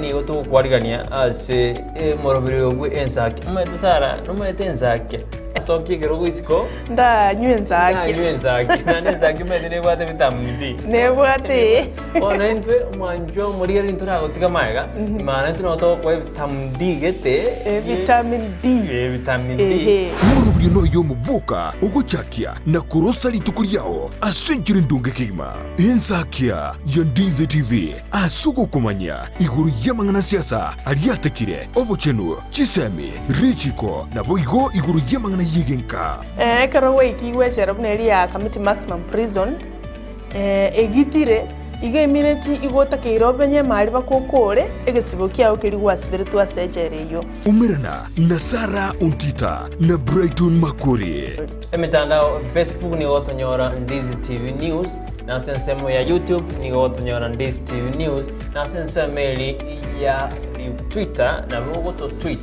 nigo togokwarigania ase omoroberi bwe ensaki. Omanyete Sarah, nomanyete ensaki? Sokia ekerogo isiko. Ndanywe ensaki. Ndanywe ensaki. Naende ensaki omanyete nebwate vitamin D. Nebwate. Bono intwe omwanchwa omorigereria ntoragotiga magega, maana intwe nabo togokoa vitamin D gete. Vitamin D. Eh, vitamin D. Ehe. Omoroberio noyo omoboka ogochakia na korosa rituko riao ase enchera endonge kegima. Ensakia ya Ndizi TV ase ogokomanya igoro y'amang'ana siasa aria atekire, obochenu, chisemi, richiko, naboigo igoro y'amang'ana y'egenka. Ekero gwaikigwe echela buna eria ya Kamiti Maximum Prison, egitire, igo emineti igo otakeire omenye emari mpaka okore egesibo kiao keria gwasiberetwe ase echela eyio. Umerana na Sarah Ontita na Brighton Makori. Emetandao, Facebook nigo gotonyora Ndizi TV News, na ase ensemo ya YouTube nigo gotonyora Ndizi TV News, na ase ensemo eri ya Twitter nabo ogoto tweet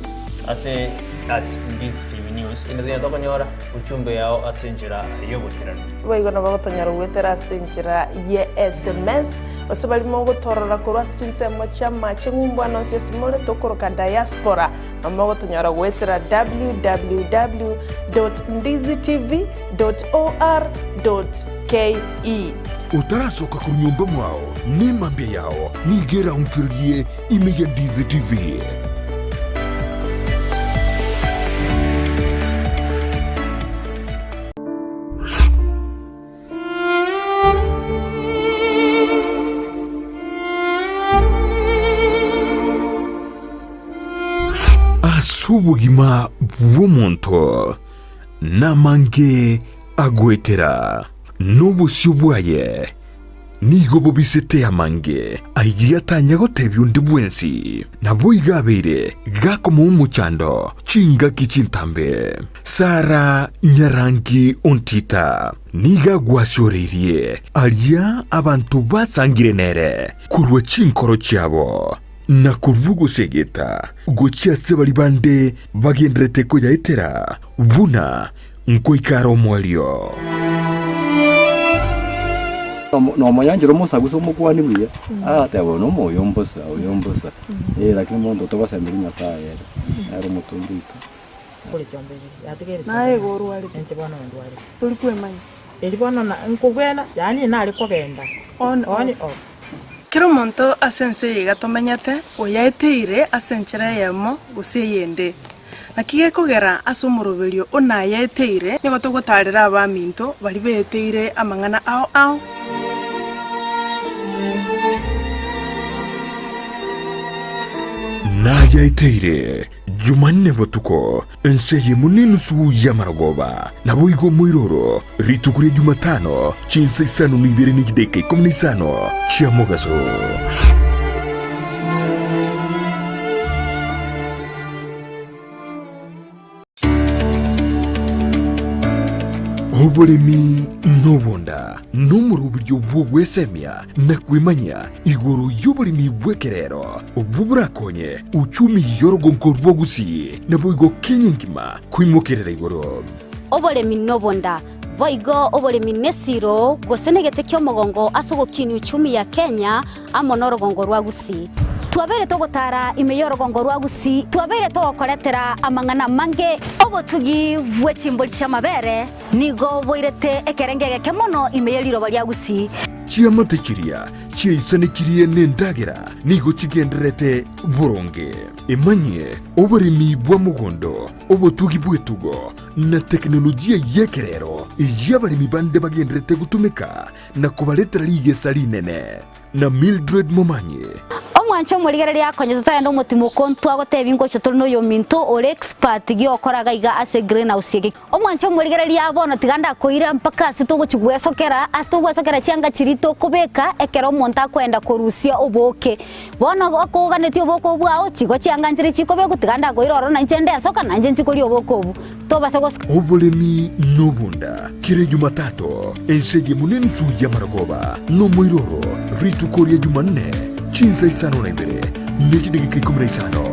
ase at Ndizi TV News. Inde tonya tokonyora ujumbe yao ase enchera y'oboikeranu. Boigo nabo gotonyora goetera ase enchera ye SMS, gose baria mogotorora korwa ase chinsemo chi'amache ng'umbu ande onsi ase more tokoroka diaspora, nabo mogotonyora goetera www dot ndizitv dot or dot ke. Otarasoka korwa nyomba mwao, nemambia yao nigo eraonchorerie ime ya Ndizi TV. Ase obogima bw'omonto namange agoetera, na obosio bwaye nigo bobisete amange ayio atanya gotebia onde bwensi. Naboigo abeire gakomoa omochando chingaki chintambe. Sara nyarangi ontita nigo agwasioreirie aria abanto basangire nere korwa chinkoro chiabo, na korwa ogosegeta gochia ase baria bande bagendererete koyaetera buna nkoika are omoerio. Nomoyanchera omosaku gose omokuani buya, agateba oyo nomoyo mbosa, oyo mbosa, eh lakini monto togosemeria Nyasaye ere, nere omotongi oito. Naye igo orwarete, tori kwemanya. On off. Kera omonto ase ense eye iga tomenyete, oyaeteire ase enchera eyemo gose eyende. Naki gekogera ase omoroberio o nayaeteire, nigo togotaarera abaminto baria beeteire amang'ana ao ao. Nayaeteire Jumanne botuko, ense eyemo nenusu y'amarogoba, naboigo omoiroro, rituko ria Jumatano, chinsa isano na ibere ne chidaeka ikomi na isano chia mogaso. Oboremi nobonda nomoroberio bw'ogwesemia na kwemanyia igoro y'oboremi bw'ekerero obwo borakonye uchumi y'orogonko rwa Gusii naboigo Kenya engima koimokerera igoro. Oboremi nobonda, boigo oboremi nesiro gose negete ki'omogongo ase ogokinia uchumi ya Kenya amo norogongo rwa Gusii. Twabeire togotara ime y'orogongo rwa Gusii, twabeire togokoretera amang'ana amange. Obotugi bwe chimbori chi'amabere nigo boirete ekerengo egeke mono ime ye riroba ria Gusii. Chiamate chiria chiaisanekirie nendagera nigo chigendererete boronge. Emanyie oboremi bwa mogondo, obotugi bw'etugo, na tekinolojia y'ekerero eyio abaremi bande bagendererete gotumeka na kobaretera rigesa rinene. Na Mildred Momanyi. Omwanche omorigereria akonye totarenda omotimoko ntwagotebia ngocha tore noyominto ore expert giokora iga iga ase greenhouse eke. Omwanche omorigereria bono tiga ndakoira mpaka ase togochi gwesokera ase togwesokera chianga chiria tokobeka ekero omonto akoenda korusia obooke. Bono okoganetie obooke obwo bwao chigo chianga nchire chikobekwa tiga ndakoira ororo nainche ndesoka nainche nchi koria obooke obwo. Tobasa gosoka. Oboremi nobonda, kera Ejumatato, ense eyemo nenusu y'amarogoba, nomoiroro, rituko ria Jumanne, chinsa isano na ibere, ne chidageka ikomi na isano.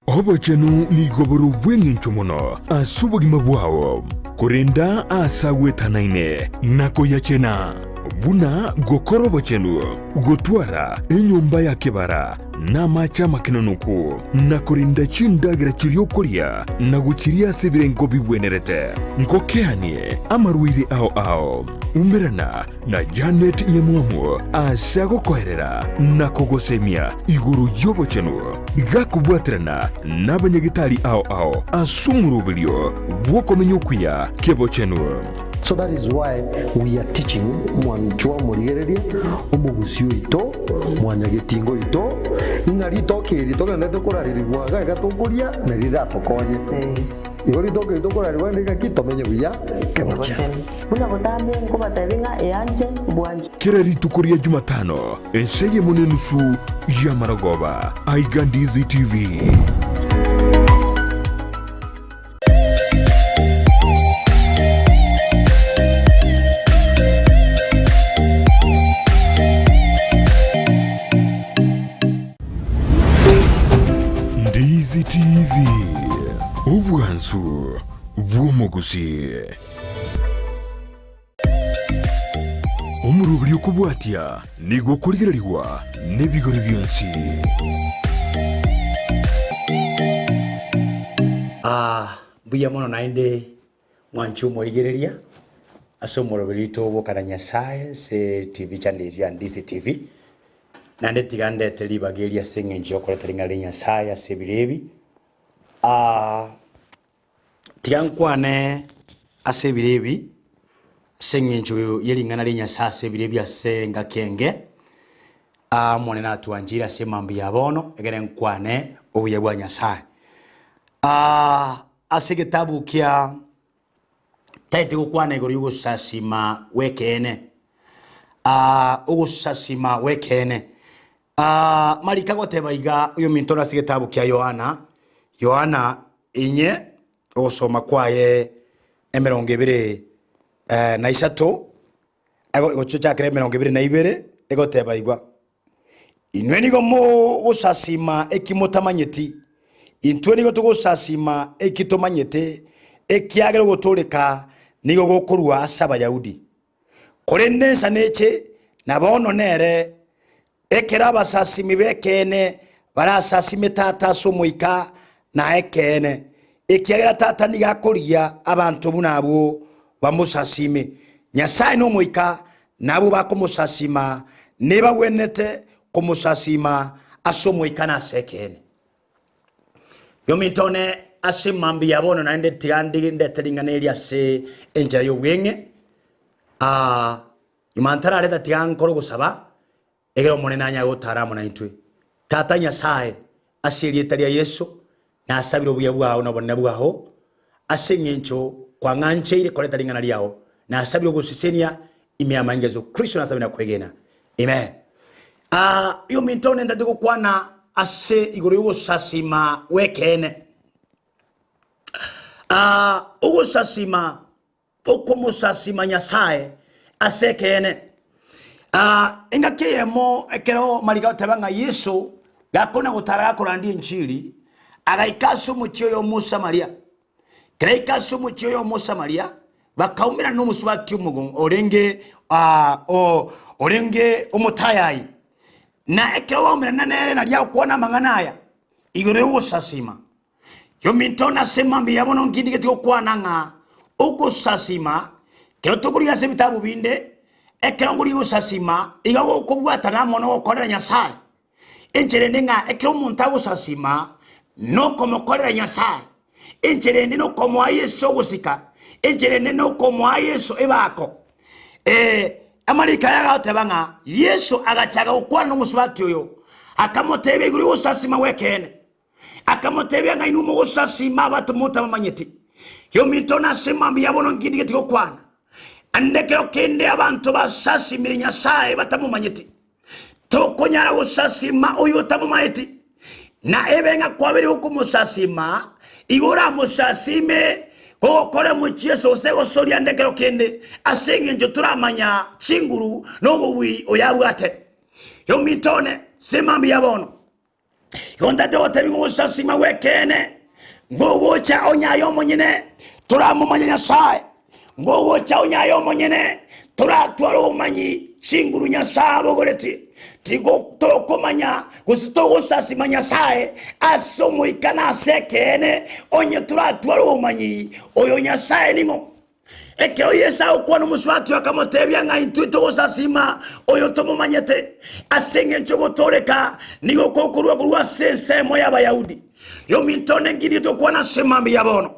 Obochenu nigo bore obw'engencho mono ase obogima bwao, korenda aase agwetanaine na koyachena. Buna gokora obochenu, gotwara enyomba ya kebara, na amache amakenonoku, na korinda chindagera chiria okoria na gochiria ase ebirengo bigwenerete. Ngokeanie amarwaire ao ao. Umerana na Janet Nyamwamu ase agokoerera na kogosemia igoro y'obochenu, gakobwaterana nabanyagitari ao ao ase omoroberio bw'okomenya okuya kebochenu. So that is why we are teaching mwanchwa omorigereria, omogusi oito, mwanyagetinga oito, ng'a ritoke eri togenderete korarerigwa iga iga tokoria na riratokonye. Igo ritoke eri tokorarerigwa rinde ng'aki tomenye buya kebochenu. Buna botambe nkobatebia ng'a eanche bwanchwe. Kera rituko ria Jumatano, ense eyemo nenusu y'amarogoba. Aiga Ndizi TV. Ndizi TV, obwansu bw'omogusii. Omoroberi okobwatia nigo okorigererigwa nebigori bionsi. Aa mbuya mono naende mwanche omorigereria ase omoroberi oito ogokana Nyasaye ase TV channel eria ya Ndizi TV. Naende tiga ndete ribaga eri ase eng'encho yokoreta ring'ana ria Nyasaye ase ebiro ebi. Aa tiga nkwane ase ebiro ebi ase eng'encho ye ring'ana ria Nyasaye ase ebiro ebi ase engaki enge. Aa Omonene atwancheire ase emambia ya bono, ekere nkwane obuya bwa Nyasaye. Aa ase egetabu kia taete gokwana igoro y'ogosasima gw'ekeene. Aa ogosasima gw'ekeene. Aa Mariko agoteba iga oyominto ore ase egetabu kia Yohana, Yohana inye ogosoma kwaye emerongo ebere na isato, Gochakera 22 egoteba igwa, Inwe nigo mogosasima eki motamanyeti, intwe nigo togosasima eki tomanyete, ekiagera ogotooreka nigo gokorua ase Abayahudi. Korende ensa neche, na bono nere, Ekero abasasimi b'ekeene barasasime Tata ase omoika na ekeene, ekiagera Tata nigo akorigia abanto buna abwo bamosasime. Nyasae n'Omoika, na abwo bakomosasima nebagwenerete komosasima ase omoika na ase ekeene. Yominto one ase mambia ya bono naende tiga ndete ring'ana eri ase enchera y'obweng'e. Aa. Nyuma ntarareta tiga nkore ogosaba, egere Omonene anyare gotara amo naintwe. Tata Nyasae, ase erieta ria Yeso, nasabire obuya bwao na obonene bwao, ase engencho kwang'ancheire koreta ring'ana riao, nasabire ogosesenia ime y'amanyinga a Yeso Kristo nasabire na kwegena. Amen. Ah, ominto one ntati gokwana ase igoro y'ogosasima gw'ekeene. Ah, ogosasima Okomosasima Nyasae ase ekeene. Ah, engaki eyemo ekero Mariko agoteba ng'a Yeso gakona gotara gakorandia enchiri, agaika ase omochie oyomo o Samaria. Ekero aika ase omochie oyomo o Samaria, bakaumerana nomosubati omogo orenge ah, o, orenge omotayayi. Na ekero baumerana nere naria agokwana amang'ana aya igoro yogosasima. Yominto nase mambia ya bono nkindigeti gokwana ng'a ogosasima kero tokorigia ase ebitabu binde, ekero ngorigia gosasima iga gokobwatana amo nogokorera Nyasae. Enchera ende ng'a ekero omonto agosasima nokomokorera Nyasae, enchera ende nokomoa Yeso ogosika, enchera ende nokomoa Yeso ebako. Eh, amariko aya agoteba ng'a Yeso agachaka gokwana nomosubati oyo, akamotebia igoro y'ogosasima gw'ekeene. Akamotebia ng'a inwe mogosasima abato motabamanyeti. Yominto nase mambia bono nkindigeti gokwana. Ande ekero kende abanto basasimire Nyasae batamomanyeti. Tokonyara gosasima oyo otamomaeti. Na ebe ng'a kwabere gokomosasima, igo oramosasime gogokora emochieso gose egosoria ande ekero kende, ase engencho toramanya chinguru na obobui oyabwate. Yominto one, se mambia bono. Igo ntate gotebia ng'a ogosasima gw'ekeene ngogocha onye aye omonyene toramomanya Nyasae, ngogocha onye aye omonyene toratware obomanyi. Chinguru Nyasae abogoretie, tigo tokomanya gose togosasima Nyasae ase omoika na ase ekeene, onye toratware obomanyi oyo Nyasae ning'o. Ekero Yeso agokwana omosubati oyo akamotebia ng'a intwe togosasima oyo tomomanyete, ase engencho ogotooreka nigo gokorwa korwa ase ensemo y'Abayahudi. Yominto one ngirie tokwana ase mambia bono,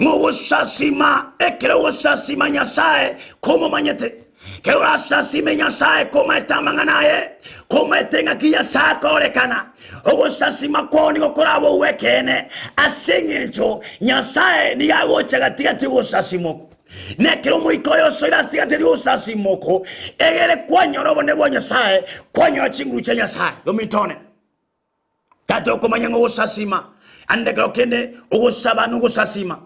ng'a ogosasima ekero ogosasima Nyasae komomanyete, Ekero orasasime Nyasae komaete amang'ana aye, komaete engaki Nyasae akorekana, ogosasima kwao nigo korabe ogw'ekeene, ase engencho Nyasae nigo agocha gati-gati y'ogosasima okwo. Na ekero Omoika oye osoire ase gati y'ogosasima okwo, egere kwanyora obonene bwa Nyasae, kwanyora chinguru chia Nyasae. Ominto one, Tata okomanya ng'a ogosasima ande ekero kende ogosaba nogosasima,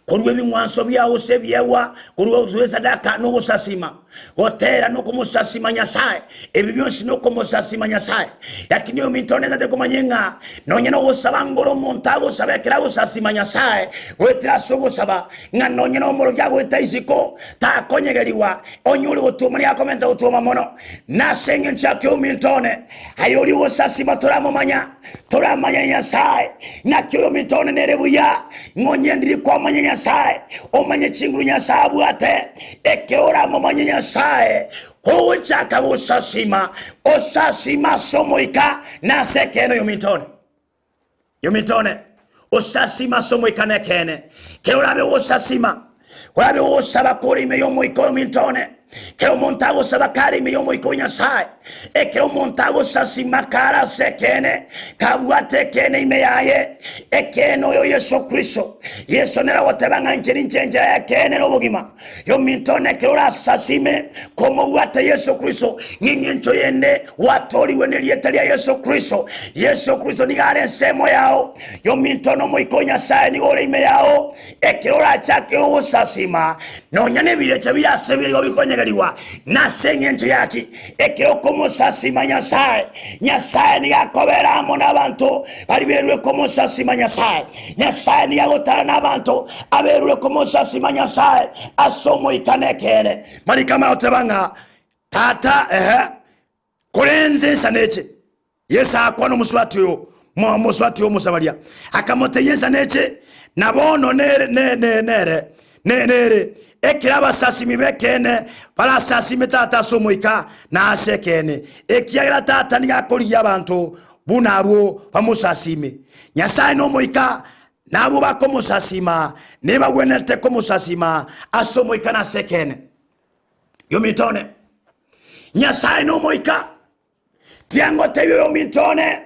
korua ebing'wanso biao gose ebiegwa, korua gose esadaka nogosasima, gotera nokomosasima Nyasae, ebi bionsi nokomosasima Nyasae. Lakini ominto one tata komanya ng'a nonya nogosaba ngore omonto agosaba ekero agosasima Nyasae goetera ase ogosaba, ng'a nonya nomorogi agoeta isiko takonyegerigwa, onye ore gotwoma nigo akomenta gotwoma mono. Nase engencho yake ominto one, Aye oria ogosasima toramomanya, toramanya Nyasae. Naki oyominto one nere buya, ng'a onye ndiri kwamanya Nyasae, omanye chinguru Nyasae abwate. Ekero oramomanye Nyasae, kogochaka gosasima, osasime ase omoika na ase ekeene oyominto one. Yominto one, osasime ase omoika na ekeene. Kero orabe ogosasima, orabe ogosaba kore ime y'omoika oyominto one. Kera omonto agosaba kare ime y'omoika o Nyasae. Ekero omonto agosasima kare ase ekeene, kabwate ekeene ime yaye, ekeene oyo Yeso Kristo. Yeso nere ogoteba ng'a inche ninche enchera y'ekeene na obogima. Yominto one ekero orasasime komobwata Yeso Kristo, ng'engencho yende gwatorigwe nerieta ria Yeso Kristo. Yeso Kristo nigo are ensemo yao. Yominto one Omoika o Nyasae nigo ore ime yao. Ekero orachake ogosasima, nonya nebirecha bire ase bire nigo bikonyegerigwa. Nase engencho yaki? Ekero okomosasima Nyasae, Nyasae nigo akobera amo nabanto baria berure komosasima Nyasae. Nyasae nigo agotara nabanto aberure komosasima Nyasae ase omoika na ekeene. Mariko amanye goteba ng'a Tata, ehe, korenze ensa neche. Yeso agakwana omosubati oyo, omosubati oyo Omosamaria, akamotebia, Ensa neche, na bono nere, ne, ne, nere, ne, nere, ekero abasasimi b'ekeene barasasime Tata ase omoika na ase ekeene, ekiagera Tata nigo akorigia abanto buna abwo bamosasime. Nyasae n'Omoika, na abwo bakomosasima nebagwenerete komosasima ase omoika na ase ekeene. Yominto one, Nyasae n'Omoika. Tiangotebia oyominto one,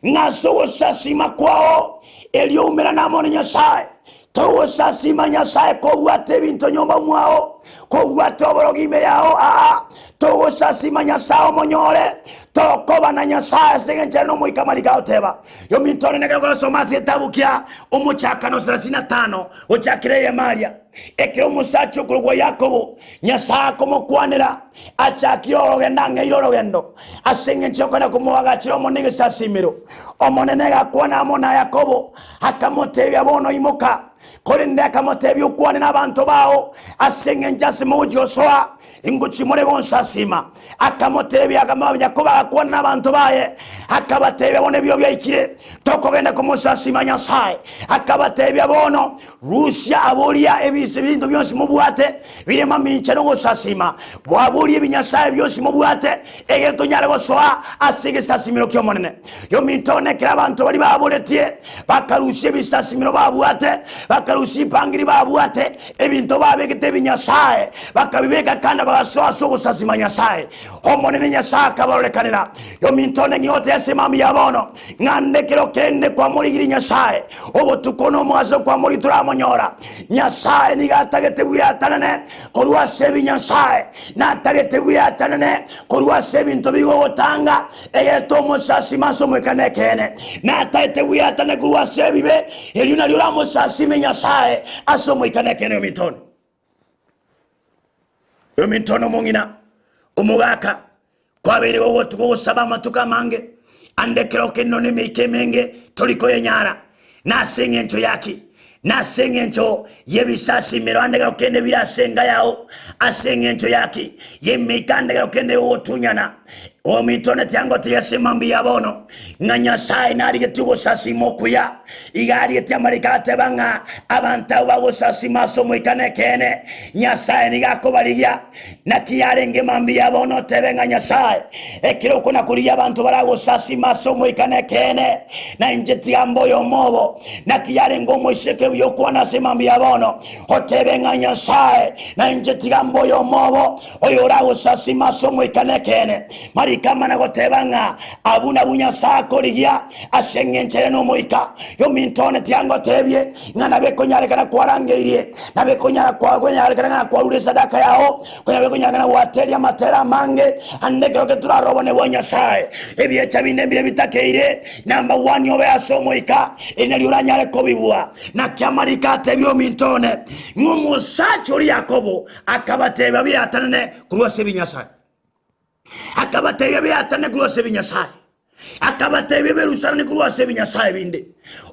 ng'a ase ogosasima kwao erio oumerane amo na Nyasae. Togosasima Nyasae kobwate ebinto nyomba mwao, kobwate oborogi ime yao, aa, togosasima Nyasae omonyore, tokoba na Nyasae ase engencho ere n'Omoika amariko agoteba. Yominto one nekero korasoma ase egetabu kia Omochakano 35 gochakera eyemo aria, ekero omosacha okorokwa Yakobo, Nyasae akomokwanera, Achakire orogendo ang'eire orogendo, ase engencho y'okona komoagachera Omonene egesasimero. Omonene agakwana amo na Yakobo, akamotebia, Bono imoka, korende akamotebia, Okwane nabanto bao, ase engencho ase mogochia gosoa, ingochia more gonsasima. Akamotebia, Yakobo agakwana nabanto baye, akabatebia, Bono ebiro biaikire, tokogenda komosasima Nyasae. Akabatebia, Bono Rusia aboria ebinto bionsi mobwate bire mamincha nogosasima, bwaborie ebinyasae bionsi mobwate, egere tonyare gosoa ase egesasimero ki'Omonene. Yominto one ekero abanto baria baboretie, bakarusia ebisasimero babwate, bakarusia ipangiri babwate, ebinto babegete ebinyasae, bakabibeka kando bagasoa ase ogosasima Nyasae. Omonene Nyasae akabarorekanera. Yominto one ng'igotebie ase mambia ya bono, ng'a nekero kende kwamorigirie Nyasae, Obotuko na omogaso kwamori toramonyora. Nyasae nigo atagete bweatanane korwa ase ebinyasae, natagete bweatanane korwa ase ebinto bigogotanga, egere tomosasime ase omoika na ekeene. Natagete bweatanane korwa ase ebibe, erio nario oramosasime Nyasae ase omoika na ekeene. Ominto one, ominto one omong'ina, omogaka, Kwabeire gogotuga ogosaba amatuko amange, ande ekero kende nonya emeika emenge tori koyenyara. Nase engencho yaki? Nase engencho y'ebisasimero ande gero kende bire ase enga yao, ase engencho yaki y'emeika ande gero kende yogotunyana. Ominto one tiangotebi ase mambia ya bono, ng'a Nyasae narigetie ogosasima okuya. Iga arigetie amariko agateba ng'a abanto abwo bagosasima ase omoika nekeene, Nyasae nigo akobarigia. Naki yarenge mambia ya bono otebe ng'a Nyasae, ekero okona korigia abanto baragosasima ase omoika nekeene, na inche tiga mbe oyomo obo. Naki yarenge omoiseke buya okwana ase mambia ya bono, otebe ng'a Nyasae, na inche tiga mbe oyomo obo, oyoragosasima ase omoika nekeene. Mariko amana goteba ng'a abwo nabwo Nyasae akorigia, ase engencho ere nomoika. Yominto one tiga ngotebie ng'a nabo ekonyarekana kwarangeirie, nabo ekonyara konyarekana ng'a kwarure esadaka yao, konya nabo ekonyarekana gwateria amatera amange, ande ekero keturarore obonene bwa Nyasae. Ebiecha binde mbire bitakeire, number one obe ase omoika, eri nario oranyare kobibua. Naki amariko atebire ominto one, ng'a omosacha oria Yakobo akabatebia biatanane korwa ase ebinyasae. Akabatebia beatane korwa ase ebinyasae. Akabatebia berusanane korwa ase ebinyasae binde.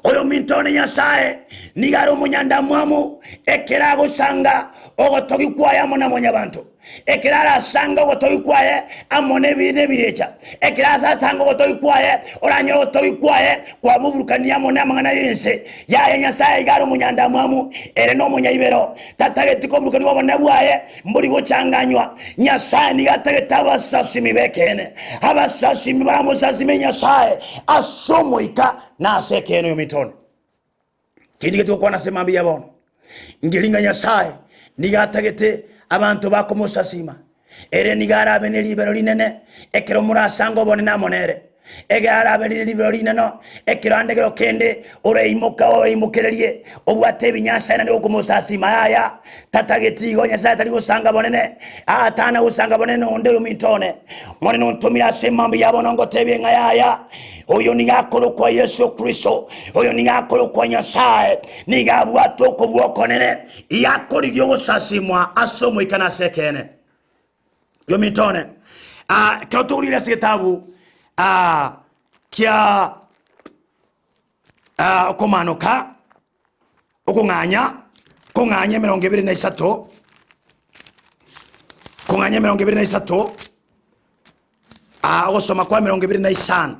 Oyominto one Nyasae nigo are omonyandamwamu ekero agosanga ogotogi kwaye amo na mwanyabanto. Ekero arasange ogotogi kwaye amo nebirecha. Ekero asasange ogotogi kwaye, oranyore ogotogi kwaye kwamoburukania amo namang'ana y'ense. Yaya Nyasae iga are omonyandamwamu, ere nomonyaibero, tatageti koburukanigwa obonene bwaye mbori gochanganywa. Nyasae nigo atagete abasasimi b'ekeene, abasasimi baramosasime Nyasae ase omoika na ase ekeene. Oyominto one, kende getogokwana ase mambia ya bono, nkeri ng'a Nyasae nigo atagete abanto bakomosasima. Ere nigo arabe ne ribero rinene ekero morasange obonene amo nere. Ekero arabe ne ribero rinene ekero ande kero kende oreimoka oreimokererie obwate ebinyansa naende gokomosasima. Yaya, tatageti igo. Nyasae tari gosanga bonene, aa tana gosanga bonene nonde oyominto one. Monene ontomire ase mambia ya bono ngotebie ng'a yaya, oyo nigo akorokwa Yeso Kristo, oyo nigo akorokwa Nyasae, nigo abwate okobua okonene. Yakorigia ogosasimwa ase omoika na ase ekeene. Yominto one, ah, ekero togorire ase egetabu ah, kia ah, okomanoka okong'anya kong'anya emerongo ebere na isato kong'anya emerongo ebere na isato ah, ogosoma kwa emerongo ebere na isano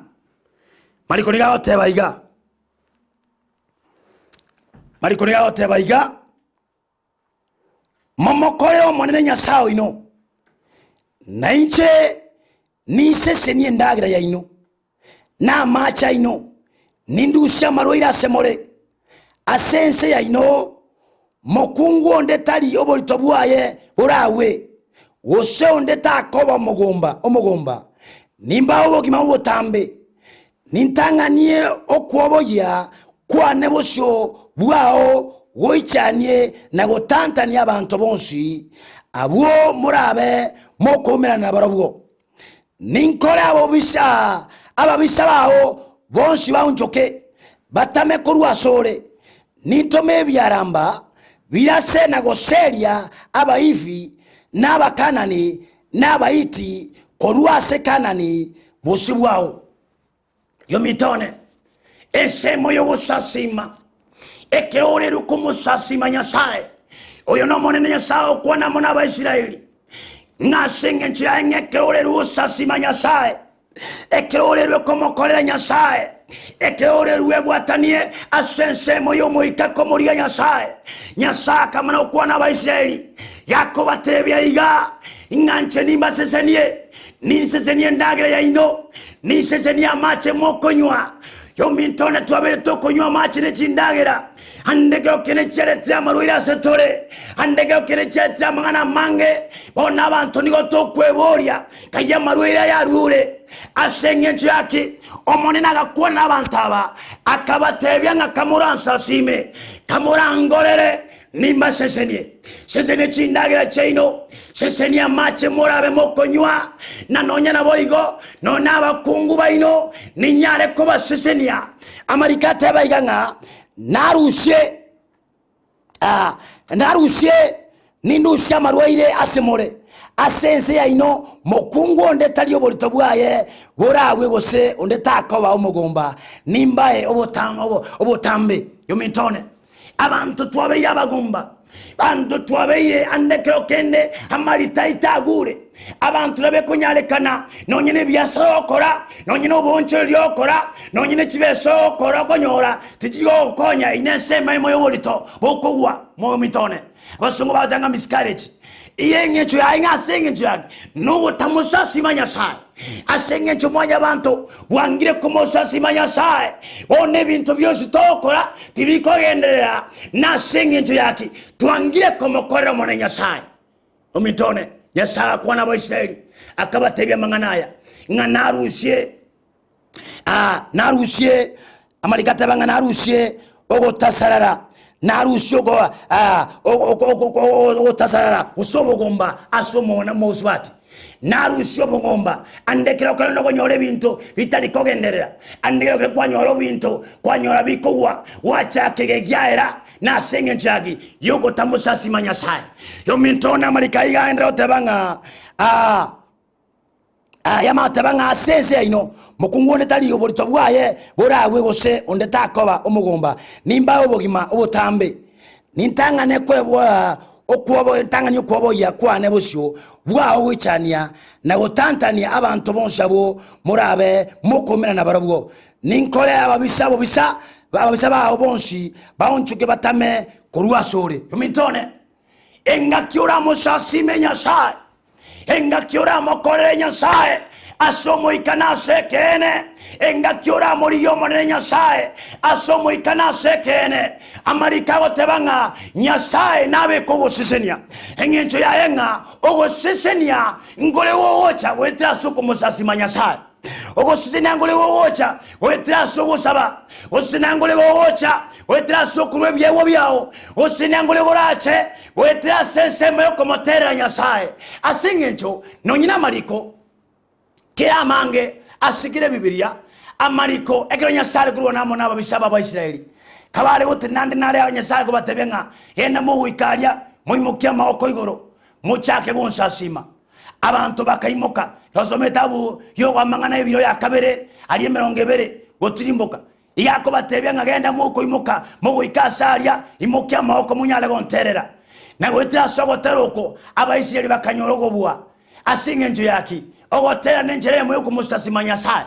mariko nigo agoteba iga Mariko nigo agoteba iga, Momokore Omonene Nyasae oino, na inche ninsesenie endagera yaino, na amache aino, nindusie amarwaire asemore. Ase ense yaino mokungu onde tari oborito bwaye boragwe, gose onde takoba omogomba omogomba. Nimbae obogima botambe, Nintang'anie okwoboyia kwane bosio bwao goichanie na gotantania abanto bonsi abwo morabe mokoumerana nabarabwo. Ninkore abobisa ababisa bao bonsi baonchoke, batame korwa asore. Nintome ebiaramba birase na goseria Abahivi, na Abakanani, na Abahiti korwa ase Kanani bosio bwao. Yominto one, ensemo y'ogosasima, ekero orerwe komosasima Nyasae, oyo n'Omonene Nyasae okwana amo n'Abaisraeli, ng'a ase engencho yaye ng'a ekero orerwe gosasima Nyasae, ekero orerwe komokorera Nyasae, ekero orerwe ebwatanie ase ensemo y'omoika komorigia Nyasae, Nyasae akamana gokwana Abaisraeli, gakobatebia iga, ng'a inche nimbasesenie, Ninsesenie endagera yaino, ninsesenie amache mokonywa. Yominto one twabeire tokonywa amache ne chindagera, ande ekero kende chiaretire amarwaire ase tore, ande ekero kende chiaretire amang'ana amange. Bono abanto nigo tokweboria, Kai amarwaire aya arure? Ase engencho yaki? Omonene agakwana nabanto aba, akabatebia ng'a kamoransasime, kamorangorere, Nimbasesenie, sesenie chindagera chiaino, sesenie amache morabe mokonywa, na nonya naboigo nonya abakungu baino ninyare kobasesenia. Amariko ateba iga ng'a narusie ah, narusie nindusie amarwaire ase more ase ense yaino, mokungu onde tari oborito bwaye boragwe gose onde takoba omogomba, nimbae obotambe. Yominto one. Abanto twabeire abagomba, abanto twabeire ande ekero kende amarita aito agure, abanto nabekonyarekana nonye na ebiasara ogokora, nonye na oboonchoreria ogokora, nonye na chibesa ogokora okonyora tichiri gogokonya ine ensemo emo y'oborito bokogwa mominto one. Abasongo bagoteba ng'a miscarriage iye eng'encho yaye ng'a ase eng'encho yake nogotamosasima Nyasaye ase eng'encho mwanyabanto bwangire komosasima Nyasaye bono ebinto bionsi togokora tibikogenderera nase eng'encho yaki twangire komokorera Omonene Nyasaye. Ominto one, Nyasaye agakwana Abaisraeli akabatebia amang'ana aya ng'a narusie Ah, narusie amariko ateba ng'a narusie ogotasarara narusie ogo ah, ogotasarara gose obogomba ase omona mosubati narusie obogomba ande ekero okore nokonyora ebinto bitari kogenderera ande ekero okore kwanyora obinto kwanyora bikogwa gwachaka egegiaera na ase eng'encho yaki yogotamosasima Nyasaye yominto one amariko aiga aendere goteba ng'a ah, Aya mateba ng'a ase ense yaino mokungu onde tari oborito bwaye boragwe gose onde takoba omogomba, nimbae obogima obotambe. Nintang'ane kweboa okwobo ntang'anie okwoboyia kwane bosio bwao goichania na gotantania abanto bonsi abwo morabe mokoumera nabarabwo. Ninkore ababisa bobisa ababisa bao bonsi baonchoke batame korwa asore. Ominto one, engaki oramosasime Nyasae, Engaki oramokorere Nyasae ase omoika na ase ekeene, engaki oramorigie Omonene Nyasae ase omoika na ase ekeene. Amariko agoteba ng'a Nyasae nabeke ogosesenia. Eng'encho yaye ng'a ogosesenia nkore gogocha goetera ase okomosasima Nyasae. Ogosesenia nkore gogocha goetera ase ogosaba. Gosesenia nkore gogocha goetera ase okorua ebiegwa biao. Gosesenia nkore gorache goetera ase ensemo y'okomoterera Nyasae. Ase engencho nonye namariko kera amange ase kera Ebibilia, amariko ekero Nyasae are korwana amo nababisa b'Abaisraeli, kabare gotenena ande nare Nyasae are kobatebia ng'a genda mogoika aria, moimokie amaboko igoro, mochake gonsasima. Abanto bakaimoka, Nosome etabu y'okwamang'ana y'ebiro ya kabere aria emerongo ebere, gotirimboka. Iga akobatebia ng'a genda mokoimoka, mogoika ase aria, imokia amaboko monyare gonterera. Na goetera ase ogotera oko Abaisraeli bakanyora okobua. Ase engencho ya ki? Ogotera nenchera eyemo y'okomosasima Nyasae.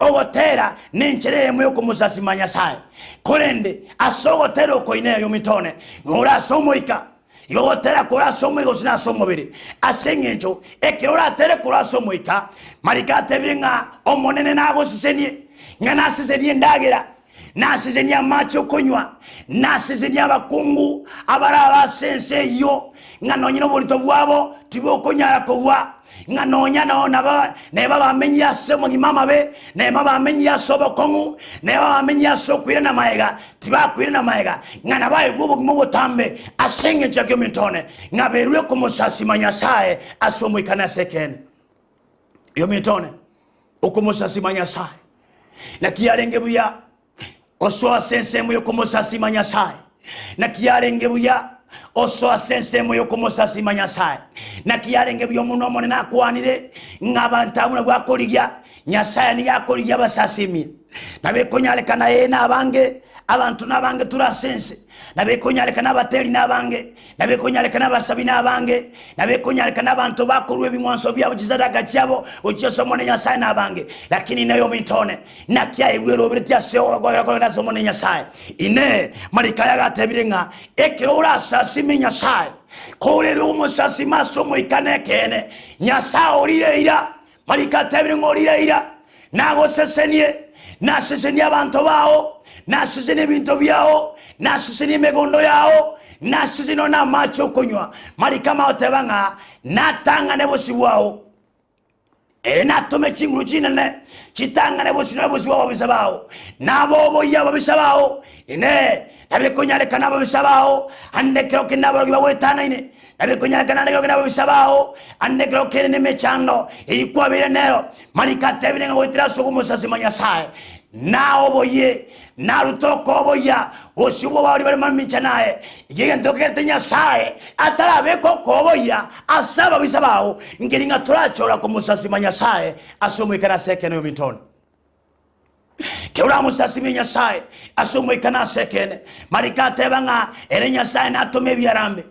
Ogotera nenchera eyemo y'okomosasima Nyasae. Korende ase ogotera oko inee ominto one, ng'a ore ase omoika, Igo ogotera kore ase omoika gose nase omobere. Ase engencho ekero oratere kore ase omoika, mariko atebire ng'a Omonene nagosesenie, ng'a nasesenie endagera, nasesenie amache okonywa, nasesenie abakungu abarabe ase ense eyio, ng'a nonye noborito bwabo tibokonyara kogwa, ng'a nonya nao naba neba bamenyire ase omogima amabe, neba bamenyire ase obokong'u, neba bamenyire ase okoirana magega, tibakoirana magega, ng'a nabaegwe obogima obotambe ase engencho ya kiominto one, ng'a berue komosasima Nyasae ase omoika na ase ekeene. Yominto one, okomosasima Nyasae. Naki yarenge buya Osoa ase ensemo y'okomosasima Nyasae. Naki yarenge buya osoa ase ensemo y'okomosasima Nyasae. Naki yarenge buya omonwa Omonene akwanire, ng'a abanto abwo nabwo akorigia, Nyasae nigo akorigia abasasimie. Nabo ekonyarekana ee nabange, abanto nabange tore ase ense. Nabo ekonyarekana abateri nabange, Nabo ekonyarekana abasabi nabange, nabo ekonyarekana abanto bakorua ebing'wanso biabo chisadaka chiabo gochia ase Omonene Nyasae nabange. Lakini inee ominto one, naki aye bweroberetie ase ogokoera korende ase Omonene Nyasae? Inee, mariko aya agatebire ng'a ekero orasasime Nyasae, korere omosasime ase omoika na ekeene, Nyasae orire eira, Mariko atebire ng'a orire eira, nagosesenie, nasesenie abanto bao, nasesenie ebinto biao, nasesenie emegondo yao, nasesenie nonya namache okonywa. Mariko amagoteba ng'a natang'ane bosio bwao, ere natome chinguru chinene chitang'ane bosio nonya bosio bw'ababisa bao, naboboyie ababisa bao. Inee! Nabo ekonyarekana ababisa bao ande ekero kende abarogi bagoetanaine? Nabo ekonyarekana ande ekero kende ababisa bao ande ekero kende nemechando eyio kwabeire nero. Mariko atebire ng'a goetera ase okomosasima Nyasae naoboyie, narute okoboyia bosio bw'abaria bare mamincha naye. Igo egento kegerete Nyasae atarabeka okoboyia ase ababisa bao, nkeri ng'a torachora komosasima Nyasae ase omoika na ase ekeene ominto one. Kero. Ekero oramosasime Nyasae ase omoika na ase ekeene, mariko ateba ng'a ere Nyasae natome ebiarambe,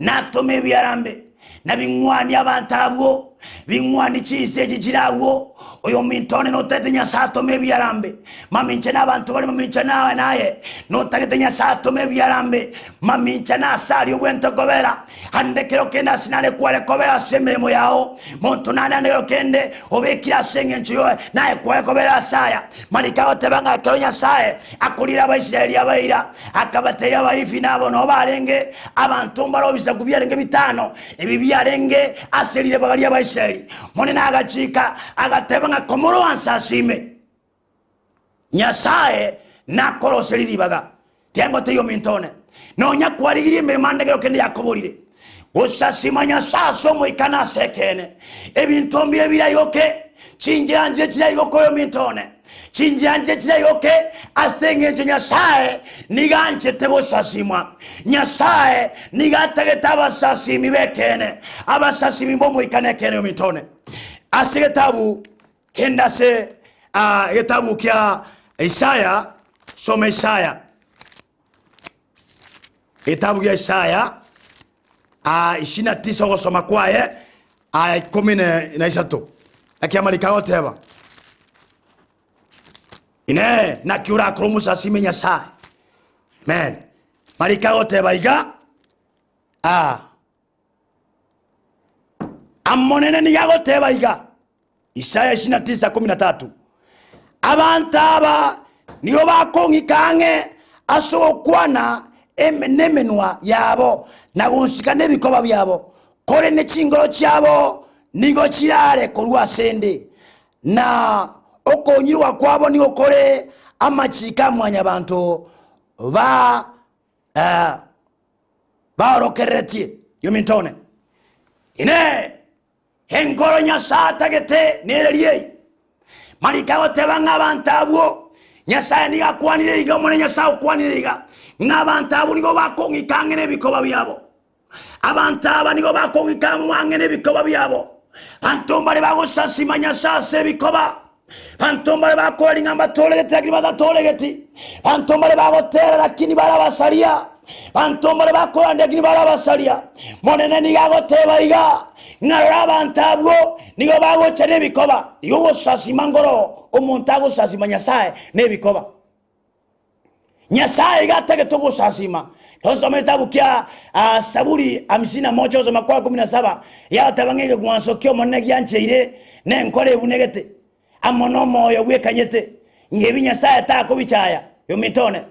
natome ebiarambe, na bing'wanie abanto abwo, bing'wanie chinse echi chire agwo. Oyominto one notagete Nyasae atome ebiarambe, mamincha na abanto bare mamincha naye naye, notagete Nyasae atome ebiarambe, mamincha na ase aria obwenerete kobera. Ande kero kende ase nare kware kobera ase emeremo yao, monto nare ande kero kende obekire ase engencho yoe, naye kware kobera ase aya. Mariko agoteba ng'a ekero Nyasae akorire Abaisraeli abaira, akabatebia Abahivi nabo noo barenge abanto mbare obisaku biarenge bitano, ebi biarenge ase rirebaga ri'Abaisraeli. Monene agachika, agateba ng'a komoroansasime. Nyasae nakoroserie ribaga, tiangotebia ominto one, nonya kwarigirie emeremo ande ekero kende yakoborire, gosasima Nyasae ase omoika na ase ekeene. Ebinto mbire biraigoke, chinchera nchire chiraigoke oyominto one, chinchera nchire chiraigoke ase eng'encho Nyasae nigo anchete gosasimwa. Nyasae nigo atagete abasasimi b'ekeene, abasasimi b'omoika na ekeene oyominto one. Ase egetabu Kende ase egetabu kia Isaya, soma Isaya, egetabu gia Isaya isini na tisa ogosoma kwaye ikomi na isato. Naki amariko agoteba, Inee, naki orakore omosasime Nyasae? Amen. Mariko agoteba iga, Amonene nigo agoteba iga, Isaya 29:13, Abanto aba nigo bakong'ika ang'e ase ogokwana nemenwa yabo na gonsika nebikoba biabo, korende chingoro chiabo nigo chirare korwa asende, na okonyirwa kwabo nigo kore amachiko a mwanyabanto ba baorokereretie. Yominto one, Inee! Enkoro Nyasae atagete nereria eye? Mariko agoteba ng'a abanto abwo, Nyasae nigo akwanire iga, Omonene Nyasae okwanire iga, ng'a abanto abwo nigo bakong'ika ang'e nebikoba biabo. Abanto aba nigo bakong'ika ang'e nebikoba biabo. Banto mbare bagosasima Nyasae ase ebikoba. Banto mbare bakora ring'a mbatoregeti lakini batatoregeti. Banto mbare bagotera lakini bare abasaria. Banto mbare bakoranda lakini bare abasaria. Monene nigo agoteba iga, ng'a rora abanto abwo nigo bagocha nebikoba. Igo ogosasima nkoro omonto agosasima Nyasae nebikoba. Nyasae iga atagete ogosasima. Tosome ekitabu kia ah, Saburi hamsini na moja gosoma kwa kumi na saba yagoteba ng'a ekegwanso kia Omonene giancheire nenkora ebunegete amo nomoyo bwekanyete ng'a ebi Nyasae takobichaya. Yominto one,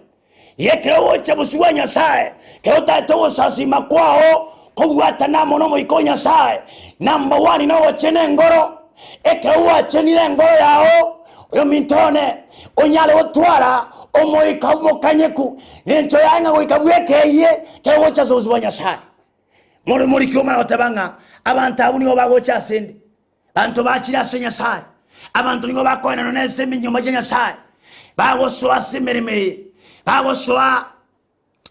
iga ekero ogocha bosio bwa Nyasae, ekero otagete ogosasima kwao kobwatana amo nomoika o Nyasae, number one nogochena engoro. Ekero gwachenire engoro yao, oyominto one, onyare gotwara omoika omokanyeku, nencho yaye ng'a goika bwekeyie ekero ogocha ase obosio bwa Nyasae. More moriki omana goteba ng'a abanto abwo nigo bagocha asende, banto bachire ase Nyasae, abanto nigo bakoenana nase eminyoma chia Nyasae, bagosoa ase emeremo eye, bagosoa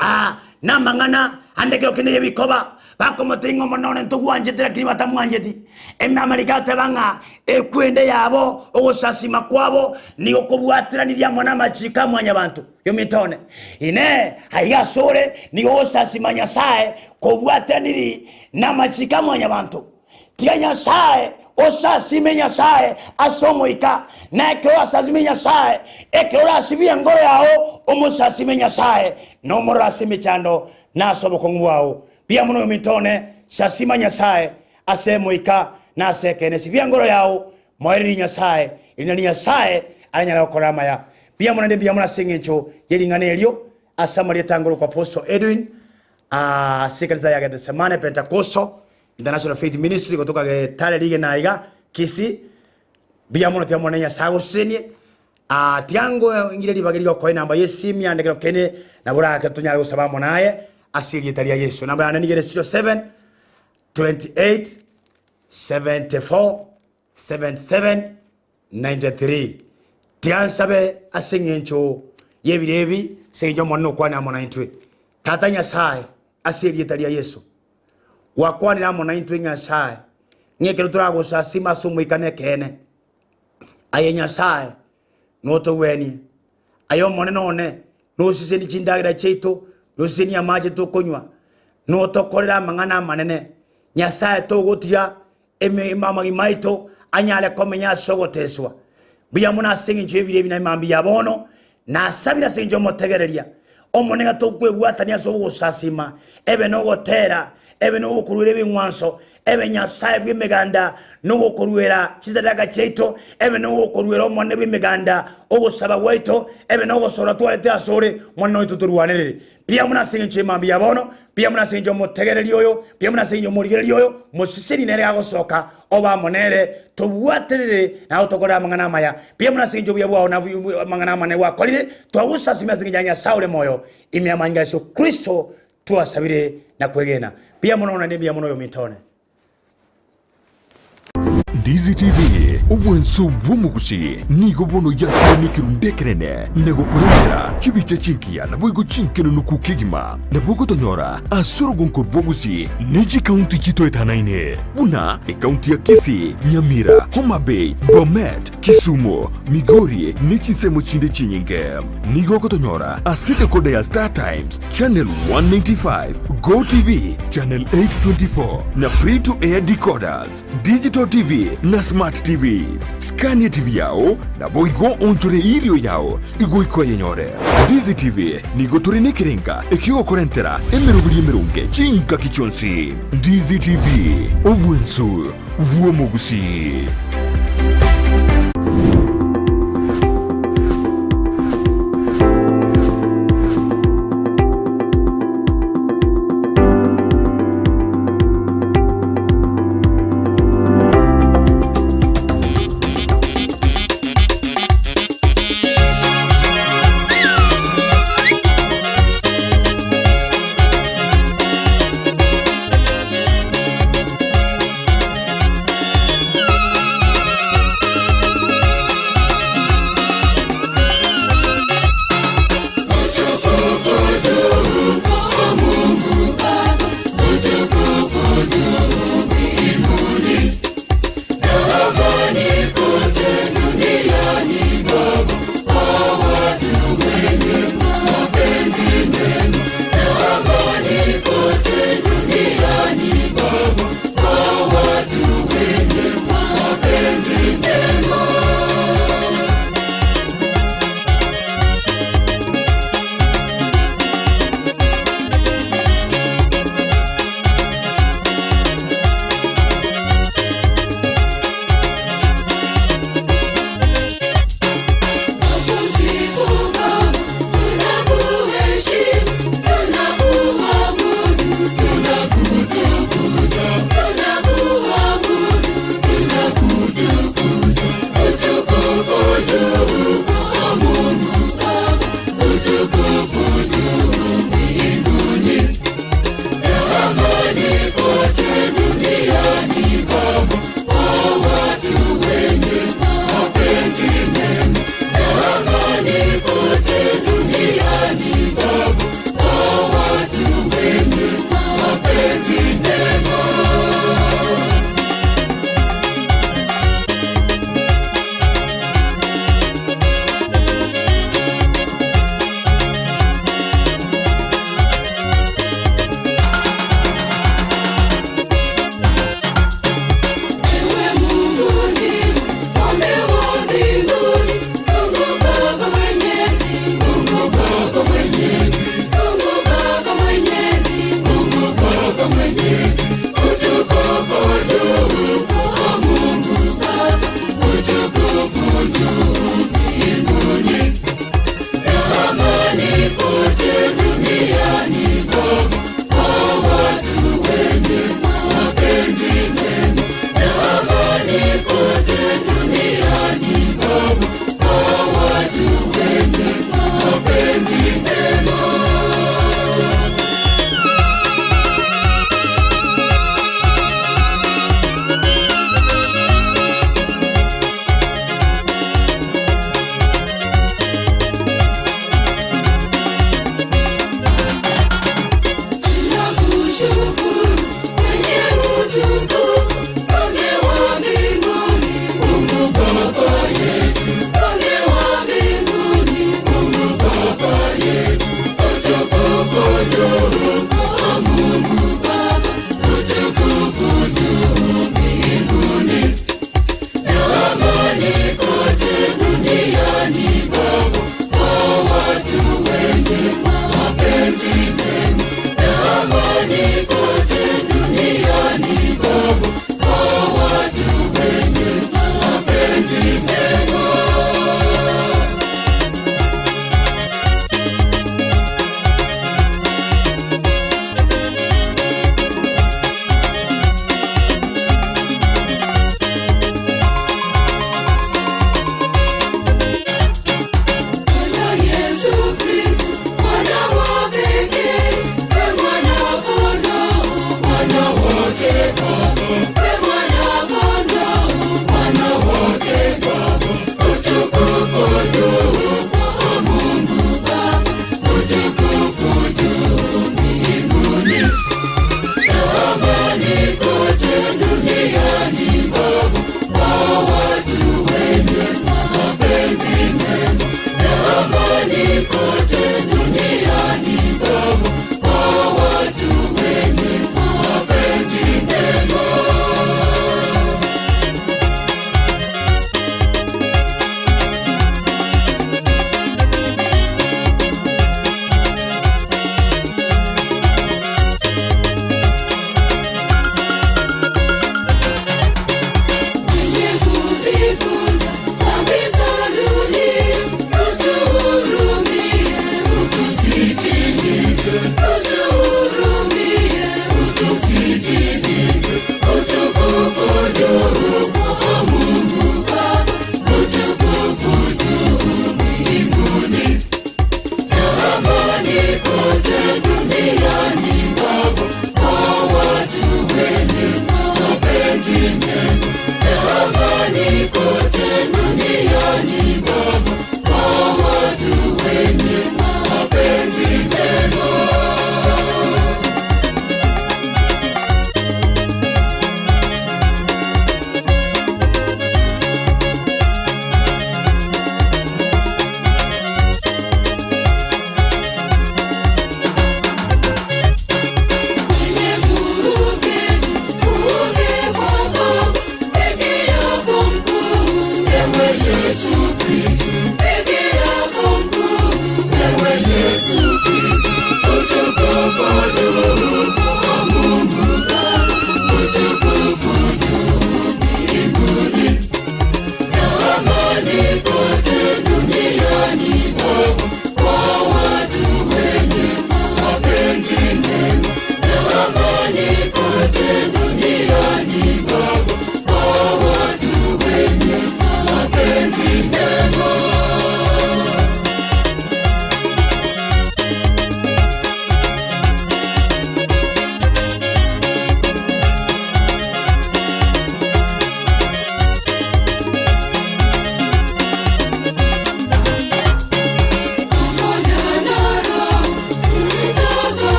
Aa, namang'ana ande ekero kende y'ebikoba, bakomotebia ng'a Omonene one ntogwanchete, lakini batamwancheti. Ime amariko ateba ng'a ekwende yabo, ogosasima kwabo, nigo kobwateranirie amo namachiko a mwanyabanto. Yominto one, Inee, aiga asore nigo ogosasima Nyasae kobwateraniri namachiko a mwanyabanto? Tiga Nyasae osasime Nyasae ase omoika, na ekero orasasime Nyasae, ekero orasibie engoro yao, omosasime Nyasae, na omorore ase emechando na ase obokong'u bwao. Mbuya mono oyominto one, sasima Nyasae ase emoika na ase ekeene. Sibia engoro yao, moererie Nyasae, erinde nario Nyasae aranyare gokorera amaya. Mbuya mono naende mbuya mono ase eng'encho ye ring'ana erio, ase amarieta angorokwa Apostle Edwin, ase ekanisa ya Gethsemane Pentecostal, International Faith Ministry gotoka Getare rigena iga Kisii. Mbuya mono tiga Omonene Nyasae agosesenie. Ah, tiga ngire ribaga riria okoe enamba y'esimi yane kero kende nabo orake tonyare gosaba amo naye ase erieta ria Yeso. Enamba yane nigo ere 07 28 74 77 93. Tiga nsabe ase eng'encho y'ebiro ebi, ase eng'encho Omonene okwane amo naintwe. Tata Nyasae, ase erieta ria Yeso, Gwakwanire amo naintwe Nyasae, ng'a ekero toragosasime ase omoika na ekeene, aye Nyasae notogwenie. Aye Omonene one, nosesenie chindagera chiaito, nosesenie amache tokonywa, notokorere amang'ana amanene. Nyasae togotiga amagima aito anyare komenya ase ogoteswa. Mbuya mono ase engencho y'ebiro ebi na emambia ya bono, nasabire ase engencho y'omotegereria Omonene ng'a tokwebwatania ase ogosasima, ebe nogotera, ebe nogokoruera ebing'wanso, ebe Nyasae bw'emeganda nogokoruera chisadaka chiaito, ebe nogokoruera Omonene bw'emeganda ogosaba gwaito, ebe nogosora twarete asore, Omonene oito torwanerere. Mbuya mono ase engencho y'emambia ya bono, mbuya mono ase engencho y'omotegereri oyo, mbuya mono ase engencho y'omorigereria oyo, moseseni nere agosoka, obe amo nere, tobwaterere naye otokorere amang'ana amaya. Mbuya mono ase engencho y'obuya bwao na amang'ana amanene gwakorire, twagosasima ase engencho ya Nyasae ore moyo, ime y'amanyinga a Yeso Kristo twasabire na kwegena. Mbuya mono naende mbuya mono oyominto one. Ndizi TV, obwanso bw'omogusi, nigo bono yakire nekerundu ekenene na gokorentera chibicha chingiya naboigo chinkenenuku kegima. Nabo ogotonyora ase orogonko rw'ogusi ne chikaunti chitoetanaine buna ekaunti ya Kisii, Nyamira, Homa Bay, Bomet, Kisumu, Migori ne chinsemo chinde chinyinge. Nigo ogotonyora ase decoder ya Star Times, Channel 195, Go TV, Channel 824 na Free to Air decoders, Digital TV na Smart TVs. Scania TV yao naboigo onchore irio yao igoika oyenyore. Ndizi TV nigo tore nekerenga ekiogokorentera emeroberi emeronge chingaki chionsi. Ndizi TV, obwensu bw'omogusii.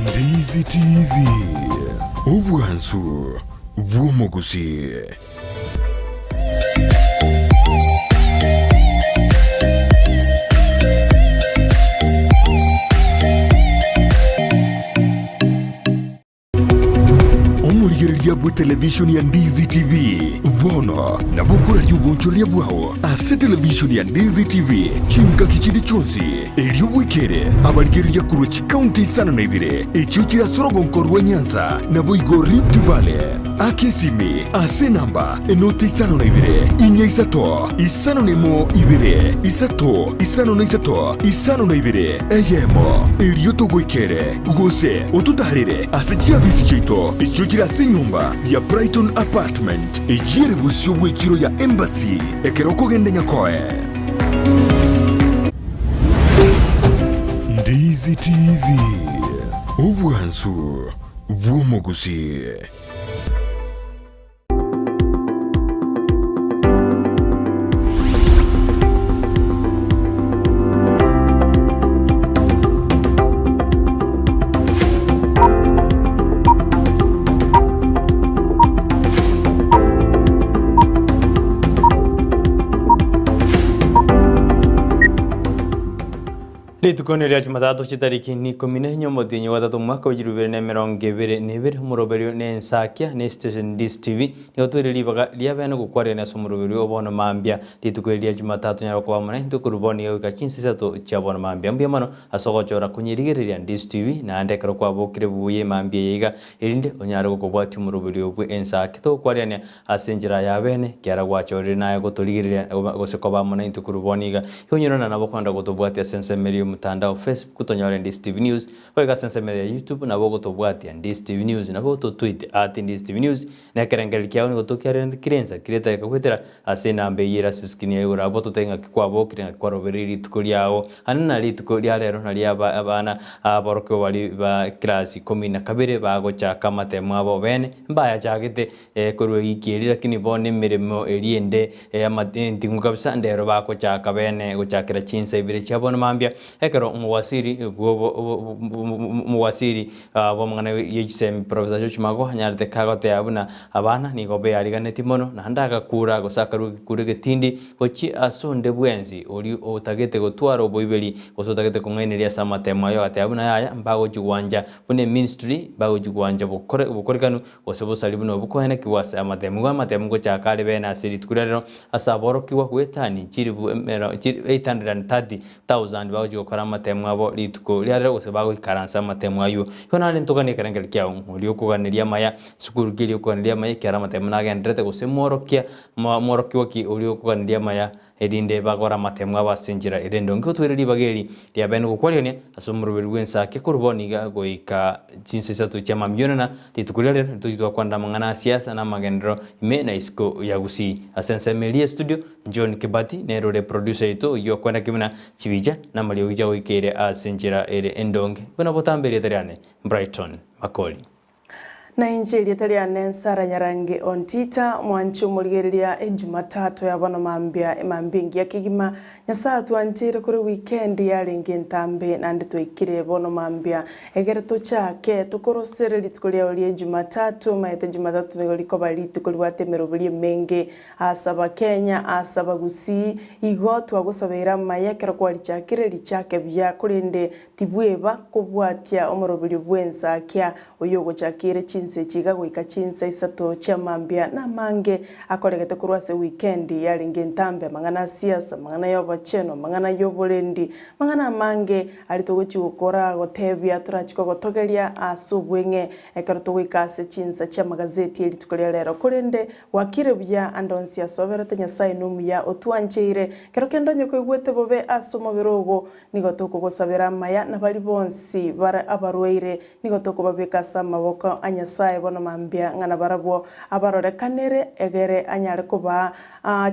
Ndizi TV, obwansu bw'omogusii. Omorigereria bwe televishoni ya Ndizi TV bono nabo okoraria obonchoreria bwao ase televishoni ya Ndizi TV chingaki chinde chionsi erio bwekere abarigereria korwa chikaunti isano na ibere echio chire ase orogonko rwa Nyanza naboigo Rift Valley. Aka esimi ase enamba enoti isano na ibere inya isato isano na emo ibere isato isano na isato isano na ibere eyemo erio togoikere gose ototarere ase chiabisi chiaito echio chire ase enyomba ya Brighton Apartment eyio ere bosio bw'echiro ya Embassy ekero okogenda Nyakoe. Ndizi TV, obwansu bw'omogusii. Rituko neria Jumatatu chitariki ni ikomi na inya omotienyi o gatato omwaka o chilifu ibere na emerongo ebere na ebere omoroberio na ensakia na estation Dis TV nigo toire ribaga ria bene gokwarerania ase omoroberio o bono mambia. Rituko eri ria Jumatatu nyare koba amo naintwe korwa bono iga goika chinsa isato chia bono mambia. Mbuya mono ase ogochora konyerigereria Dis TV naende ekero kwabokire buya emambia eye iga erinde onyare gokobwatia omoroberio bwe ensakia. Togokwarerania ase enchera ya bene ekiagera gwachorire naye gotorigereria gose koba amo naintwe korwa bono iga. Igo onye nabo kwenda gotobwatia ase ensemo eria y'omotandao Facebook tonyore Ndisi TV News, boigo ase ensemo eria ya YouTube nabo ogotobwatia Ndisi TV News, nabo ototweet at Ndisi TV News, na ekerengererio kiao nigo tokiarerente kire ensa kire etageka goetera ase enamba eyio ere ase escreen yaye igoro abwo totebe ng'aki kwabokire ng'aki kwarobereire rituko riao. Ande na rituko ria rero nario aba abana aborokigwa baria ba class ikomi na kabere bagochaka amatemo abo bene mbayachagete Korwa ewiki eria lakini bono emeremo eria ende enting'u kabisa ndero bagochaka bene gochakera chinsa ibere chia bono mambia ekero omowasiri omowasiri bw'amang'ana ye chisemi Professor George Magoha anyarete kagoteba buna abana nigo beariganetie mono naende agakura gose akarua egekuro egetindi gochia ase onde bwensi oria otagete gotwara oboiberi gose otagete kong'ainereria ase amatemo ayio agateba buna yaya mbagochia gwancha buna eministry mbagochia gwancha obokorekanu Gose bosari buna obo koenekigwa ase amatemu igo amatemu ngochaka are bene ase rituko ria rero ase aborokigwa goetania chilifu emero 830,000 bagochia gokora amatemu abo rituko ria rero gose bagoikaransa amatemu aywo. Igo naende ntoganie ekerengerio kiao ng'a oria okoganeria amaya sukuru ki eria okoganeria amaya ekiagera amatemu nagendererete gose mworokia mworokigwa ki oria okoganeria amaya. erinde bagore amatemo abo ase enchera ere endonge. Otwere ribaga eri ria bene gokwarigania ase omoroberi bw'ensake korwa bono iga goika chinsa isato chi'amamiono na rituko riria rero ntochie twakwanera amang'ana a siasa na amagenderero ime na isiko ya Gusii. Ase ensemo eria y'estudio, John Kibati nere ore producer oito oyio okwenda ki buna chibicha na amariogi chiagoikeire ase enchera ere endonge. Buna botambe erieta riane, Brighton Makori. Na inche erieta riane Sarah Nyarange Ontita, omwanchi omorigereria Ejumatatu ya bono mambia, emambia engiya kegima. Nyasae atwancheire kore weekend yarenge entambe naende twaikire bono mambia. Egere tochake tokorosere rituko riao ria Ejumatatu, omanyete Jumatatu nigo rikoba rituko ribwate emeroberi emenge ase Abakenya, ase Abagusii, igo twagosabeire amaya ekero kwarichakire richake buya korende Tibweba kobwatia omoroberio bw'ensakia, oyogochakere chinsa echi iga goika chinsa isato chia mambia na amange akoregete korwa ase wikendi yarenge entambe, amang'ana a siasa, amang'ana y'obochenu, amang'ana y'oborendi, amang'ana amange aria togochia gokora gotebia torachie kogotogeria ase obweng'e ekero togoika ase chinsa chi'amagazeti e rituko ria rero. Korende gwakire buya ande onsi ase oberete Nyasae nomuya otwancheire. Kero kende onye koigwete bobe ase omobere ogo, Nigo tokogosabera amaya, na baria bonsi bare abarwaire nigo tokobabeka ase amaboko a Nyasae bono mambia ng'a nabarabwo abarorekanere, egere anyare kobaa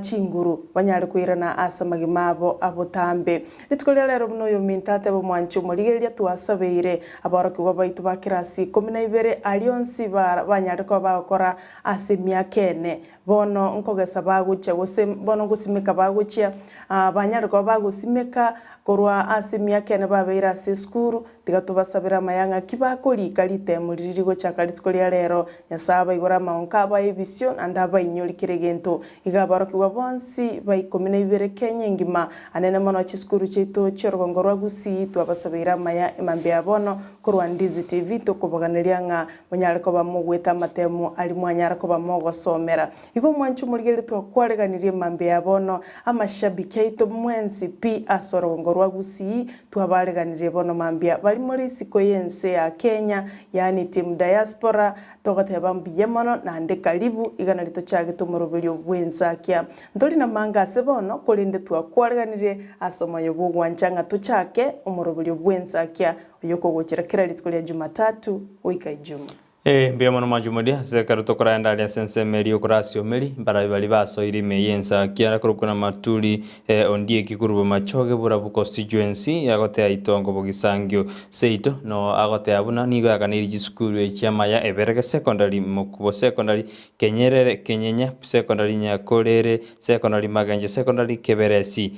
chinguru, banyare koirana ase amagima abo a botambe. Rituko ria rero buna oyominto atebe omwanchi omorigereria twasabeire aborokigwa baito ba kirasi ikomi na ibere aria onsi banyare koba bagokora ase emiaka ene. Bono nkogesa bagochia, gose bono ngosimeka bagochia, banyare koba bagosimeka korwa ase emiaka ene babeire ase esukuru, tiga tobasabere amaya ng'aki bakorika ritemo riria rigochaka rituko ria rero. Nyasae abaigore amaonko abae ebisio, naende abainyori kera egento. Iga aborokigwa bonsi ba ikomi na ibere Kenya engima, anene mono chisukuru chiaito chi'orogongo rwa Gusii, twabasabeire amaya emambia ya bono korwa Ndizi TV, tokoboganeria ng'a Monyare koba mogwete amatemo aria mwanyara koba mogosomera. Igo omwanche omorigereria twakwareganirie mambia ya bono, amashabiki aito mwensi pi ase orogongo rwa Gusii twabareganirie bono mambia bari more isiko y'ense ya Kenya yaani team diaspora togoteba mbuya mono naende karibu iga nari tochagete omoroberio bw'ensakia. Ntori namanga ase bono korende twakwareganirie ase omoyo bw'ogwancha ng'a tochake omoroberio bw'ensakia Oyokogochera kera rituko ria Jumatatu goika Ijuma. Ee, mbuya mono Majumudi, ase ekero tokoraenda aria ase ensemo eria okorasia omeri, mbarabi baria basoire ime y'ensa kiara korokwa na maturi ondieki korwa bomachoge borabu constituency agotea itongo bogisangio seito no agotea buna nigo yaganeirie chisukuru echi amaya Eberege secondary, Mokubo secondary, Kenyerere Kenyenya secondary, Nyakorere secondary, Magenche secondary, Keberesi.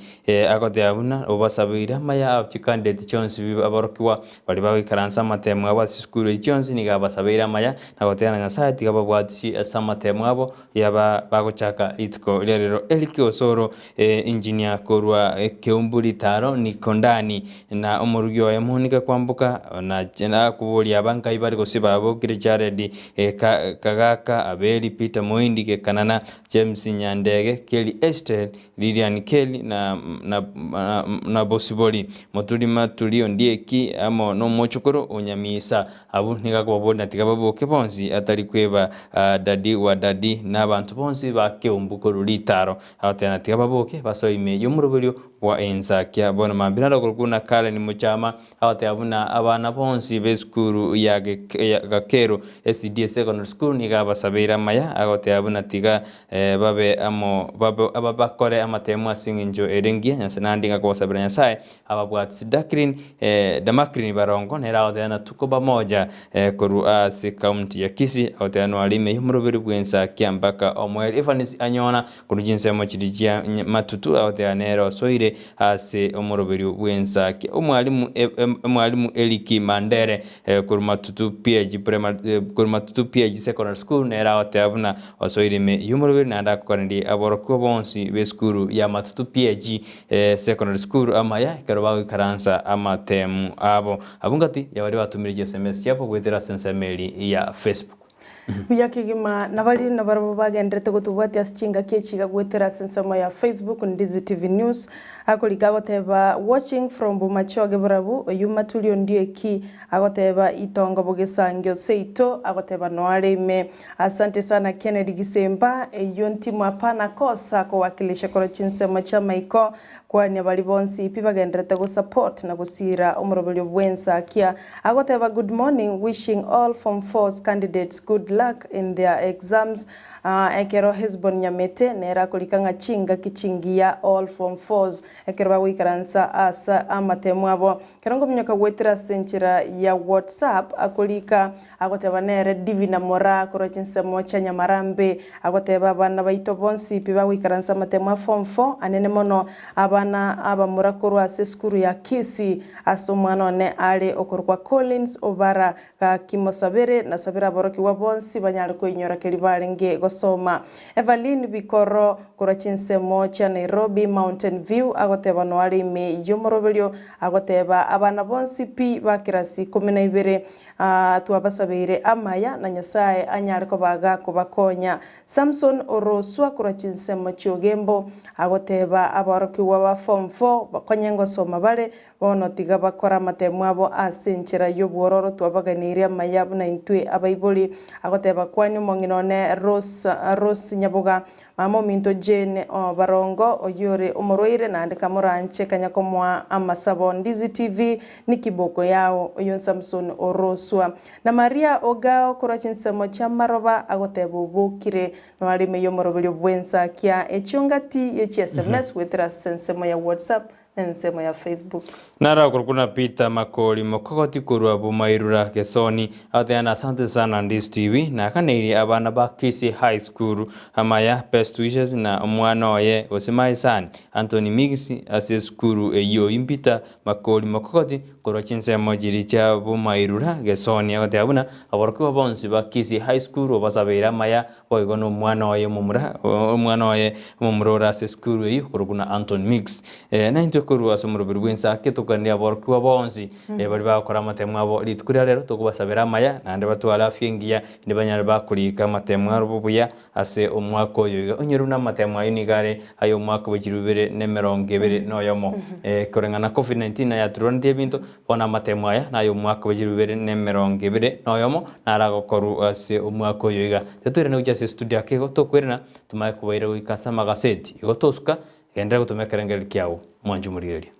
Agoteba buna obasabeire amaya abo chikandidate chionsi aborokigwa baria bagoikaransa amatemo abo ase chisukuru echi chionsi nigo abasabeire amaya na goteba na Nyasaye tiga babwatisie ase amatemo abo yaba bagochaka rituko ria rero. Eric Osoro engineer korwa Keumbu Ritaro Nikondani na omorugi oye Monica Kwamboka na akoboria aba nkai bare gose babokire Jared Kagaka Abeli Peter Moindi Gekanana James Nyandege Kelly Estel Lilian Kelly na na na Bosibori, Moturi Maturi Ondieki, amo nomochokoro o Nyamisa. Abwo nigo akobaboria tiga baboke bonsi atari kweba Dadi wa Dadi na abanto bonsi ba Keumbu korwa ritaro. Agoteba tiga baboke basoe ime y'omoroberio bwa ensakia. Bono mambia narokore buna Karen Mochama Agoteba buna abana bonsi b'esukuru ya Gakero SDA Secondary School nigo abasabeire amaya, agoteba buna tiga babe amo babe bakore amatemo ase eng'encho ere engiya, Nyasae naende nigo akobasabera Nyasae ababwatisi Dakrine Damakrine Barongo nere agoteba na tuko pamoja korwa ase county ya Kisii agoteba noare ime y'omoroberi bw'ensakia mpaka omoerio Evans Anyona Korwa chinsemo chiria chia matutu agoteba nere osoire ase omoroberio bw'ensa ki omwalimu omwalimu Eric Mandere korwa Matutu PAG Primary korwa Matutu PAG Secondary School nere agoteba buna osoire ime y'omoroberio naende akokanerie aborokigwa bonsi b'esukuru ya Matutu PAG Secondary School amaya ekero bagoikaransa amatemu abo. Abwo ngati ya baria batomire chi sms chiabo goetera ase ensemo eria ya Facebook. Buya kegima nabari nabarabwo bagenderete gotobwatia ase chingaki echi iga goetera ase ensemo ya Facebook Ndizi TV News akorika agoteba watching from Bomachoge Borabu oyio Maturi Ondieki agoteba itongo bogesangio seito agoteba noare ime Asante sana Kennedy Gisemba eyio ntimu hapana kosa kowakilisha korwa chinsemo chiamaiko Kwania baria bonsi pi bagenderete go support na gosira omoroberio bwensakia. Agoteba good morning wishing all form fours candidates good luck in their exams Ekero Hesbon Nyamete nere akorika ng'a chingaki chingiya all form fours ekero bagoikaransa ase amatemu abo. Ekero nkominyoka goetera ase enchera ya WhatsApp akorika agoteba nere Divina Moraa korwa chinsemo chia Nyamarambe agoteba abana baito bonsi pi bagoikaransa amatemu a form four anene mono abana abamura korwa ase esukuru ya Kisii ase omwana one are okorokwa Collins Obara gaki mosabere nasabere aborokigwa bonsi banyare koinyora keria barenge gosoma. Evaline Bikoro korwa chinsemo chia Nairobi Mountain View agoteba noare ime y'omoroberio agoteba abana bonsi pi ba kirasi ikomi na ibere twabasabeire amaya na Nyasae anyare koba gakobakonya. Samson Oroswa korwa chinsemo chi'Ogembo agoteba aborokigwa ba form four bakonye ngosoma bare bono tiga bakore amatemo abo ase enchera y'obwororo twabaganeirie amaya buna intwe abaibori. Agoteba kwani omong'ina one Rose Rose Nyaboga Mama ominto Jane o Barongo oyio ore omorwaire naende kamoranche kanya komoa amasabo Ndizi TV ni kiboko yao oyio Samson Oroswa na Maria Ogao korwa chinsemo chia maroba agoteba obokire noare ime yomoroberio bwensakia echio ngati ye chi sms goetera ase ensemo ya WhatsApp na ensemo ya Facebook. Naro akorokwa na Peter Makori Mokogoti korwa Bomairura Gesoni agoteana asante sana Ndizi TV nakaneirie abana ba Kisii High School amaya best wishes na omwana oye gose my son Anthony Miggs ase esukuru eyio Peter Makori Mokogoti korwa chinsemo chiria chia Bomairura Gesoni agoteba buna aborokigwa bonsi ba Kisii High School obasabeire amaya Boigo nomwana oye omomura, omwana oye omomura ore ase esukuru eyio okorokwa buna Anton Mix. Naintwe korwa ase omoroberi bw'ense ake tokoranire aborokigwa bonsi baria bagokora amatemo abo rituko ria rero tokobasabera amaya naende batware afya engiya naende banyare bakorika amatemo abo buya ase omwaka oyo iga. Onyore buna amatemo ayio nigo are aya omwaka bwe chilifu ibere na emerongo ebere na oyomo. Koreng'ana na Covid 19 ayaturwanetie ebinto, Bono amatemo aya nay'omwaka bwe chilifu ibere na emerongo ebere na oyomo, naragokorwe ase omwaka oyo iga. Titoirane gochia ase estudio ake igo tokoirana, tomanye kobaira goika ase amagaseti. Igo tosuka, genderera gotoma ekerengererio kiao, mwanche omorigereria.